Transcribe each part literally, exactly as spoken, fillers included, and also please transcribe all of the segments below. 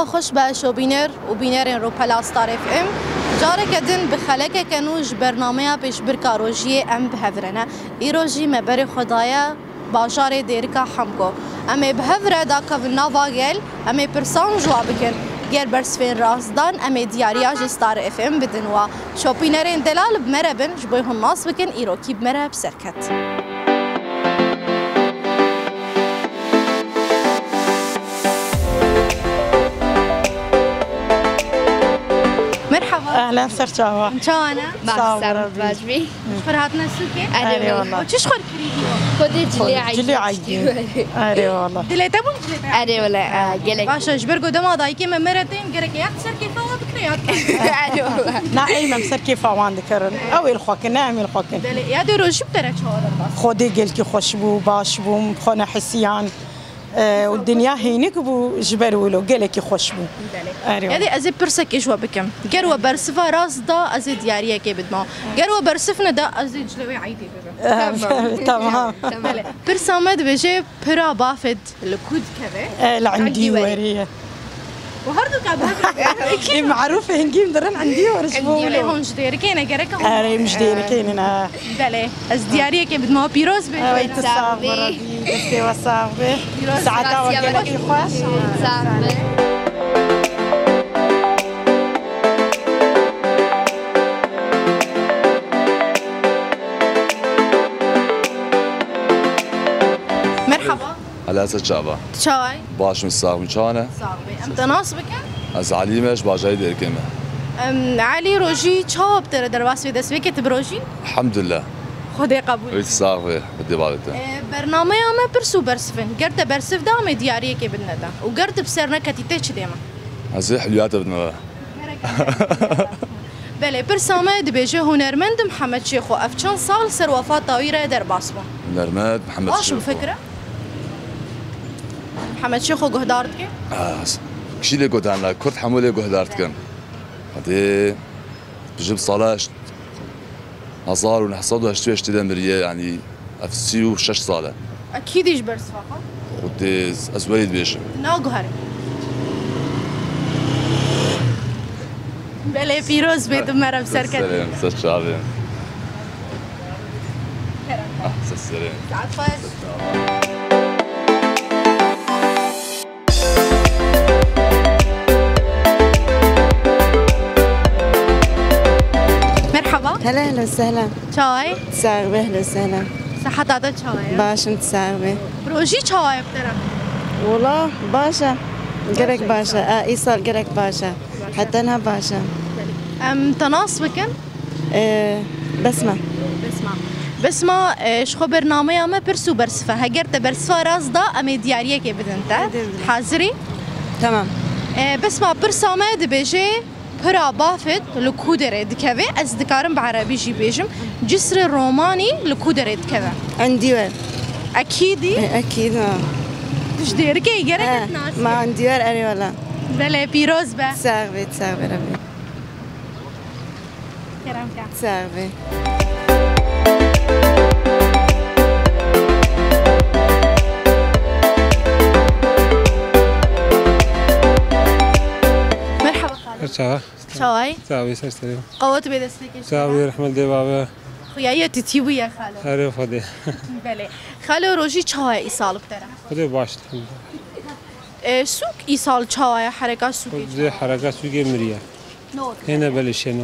Xweş be şobîner û bînerên Rûpela Star F M. Careke din bi xelekeke nû ji bernameya pêşbirka rojiyê em bi hev re ne. Îro jî me berê xwe daye bajarê Dêrika Hemko. Em ê bi hev re dakevin nava gel, em ê pirsan ji wa bikin. Ger bersivên rast dan, em ê diyariya ji Star F M bidin wa. Şopînerên delal bi me re bin, ji bo hûn nas bikin, îro kî bi me re bi ser ket. Merhaba. Ehlen, ser çava. Çawa ne? Sağ ol, Baş, Rabbi. Baş bî. Ji xwe hatine sûkê? Erê, erê, wala. Û çi ji xwe kirî diyo? Xwedê cilê, cilê eydî. Erê, wala. Dilê te bûn cilê te? Erê, wala, e, gelek. Baş e, ji ber ku dema dayikê me mere tên, gerek ya ser kêfa wa bikire ya. Erê, wala. Na, ey me ser kêfa wan dikerin. Ew ê li xwe kin, ne em ê li xwe kin. Belê, ya dê rojî bi te re çawa derbas? Xwedê gelkî xweş bû, baş bûm, xwe nehisiyan. E, û dinya hênik bû ji ber wilo, gelekî xweş bû. Belê. Erê. Ya dê ez ê pirsekê ji we bikim. Ger we bersiva rast da, ez ê diyariyekê bidma. Ger we bersif neda, ez ê cilewê eydê bibim. Tamam. Tamam. Belê. Pirsa me dibêje, pira bafê li ku dikeve? E, li endî werî ye. Û her du ka bi hev re. Ê, marûf e, hingî em dirin endî wer ji bo. Endî wer. Lê hûn ji Dêrikê ne, gerek hûn. Erê, em ji Dêrikê ne, ne. Belê, ez diyariyekê bidma, pîroz be. Ew, tu sax be, Rabî, destê we sax be. Pîroz be. Saeta we gelekî xweş. Sax be. Merhaba. Helal, ser çava. Tu çawa yî? Baş im, sax im, çawa ne? Sax bî. Em te nas bikin? Ez Elî me, ji bajarê Dêrikê me. Em, Elî, rojî çawa bi te re derbas vê destpêkê, tu bi rojî? Elhamdulillah. Xwedê qebûl. Wî sax be, bi dê bavê te. E, bernameya me pirs û bersivin. Ger te bersiv da, em ê diyariyekê bidine te. Û ger tu bi ser neketî, tê çi dê me? Ez ê hilwiyata bidime we. Belê, pirsa me dibêje, hunermend Mihemed Şêxo ev çend sal ser wefata wî re derbas bû? Hunermend Mihemed Şêxo. Baş im fikir e? Mihemed Şêxo guhdar dike? Ah, kişî lê guhdar nake, Kurd hemû lê guhdar dikin. Hadi, bijim sala hezar û neh sed û heştê û heştê de miriye, yanî ev sî û şeş sal e. Ekîdî ji ber sifa xwe. Xwedê ez, ez wê dibêjim. Naguherî. Belê, pîroz bê, tu me re bi ser ket. Ser serê, ser çavê. Kerem. Ah, ser serê. Saet xweş. Merhaba. Hela, hela, sehla. Çawa yî? Sax be, hela, sehla. Seheta te çawa ye? Baş im, tu sax be. Rojî çawa ye bi te re? Wala, baş e. Gerek baş e. A, îsal gerek baş e. Heta niha baş e. Em te nas bikin? Ee, Besma. Besma. Besma, e, ji xwe bernameya me pirs û bersifa. Heger te bersifa rast da, em ê diyariyekê bidin te. Hazirî? Tamam. E, Besma, pirsa me dibêje, pira bafet li ku derê dikeve? Ez dikarim bi erebî jî bêjim. Cisrê romanî li ku derê dikeve? Endî wer. Ekîdî? E, ekîd, ha. Tu ji Dêrikê yî, gerek e, tu nasî. Ma endî wer, erê wala. Belê, pîroz be. Sax be, sax be, Rebî. Kerem ke. Sax be. Merhaba xalo. Çawa? Çawa yî? Çawa yî, ser serê. Qewet bê, destpêkê. Çawa yî, rehmet dê bavê. Xuya ye, tu tî bûye xalo. Erê Xwedê. Belê. Xalo, rojî çawa ye îsal bi te re? Xwedê baş, elhamdulillah. E, sûk îsal çawa ye, hereka sûkê? Xwedê hereka sûkê miriye. Hêne belê şeno.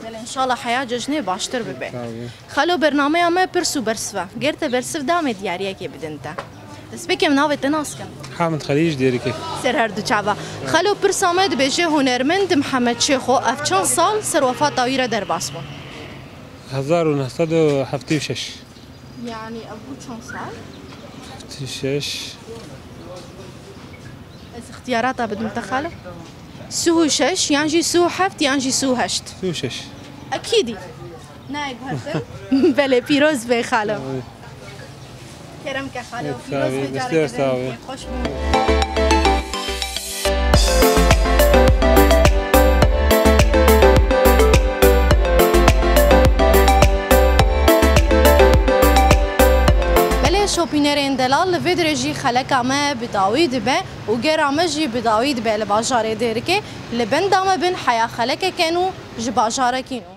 Belê, înşallah heya cejnê baştir bibe. Tabii. Xalo, bernameya me pirs û bersiv e. Ger te bersiv da, em ê diyariyekê bidin te. Destpêkê em navê te nas kin. Hamid Xelîl ji Dêrikê. Ser her du çava. Xalo, pirsa me dibêje, hunermend Mihemed Şêxo ev çend sal ser wefata wî re derbas bû? Hezar û neh sed û heftê û şeş. Yanî ev bû çend sal? Heftê û şeş. Ez îxtiyarata bidim te xalo. Sî û şeş, yan jî sî û heft, yan jî sî û heşt. Sî û şeş. Ekîdî. Nayê guhertin. Belê, pîroz bê xalo. Oy. Kerem ke xalo, pîroz bê, careke din. Xweş bû. Belê, Bînerên delal, li vê dirê jî xeleka me bi dawî dibe û gera me jî bi dawî dibe li bajarê Dêrikê. Li benda me bin heya xelekeke nû ji bajarekî nû.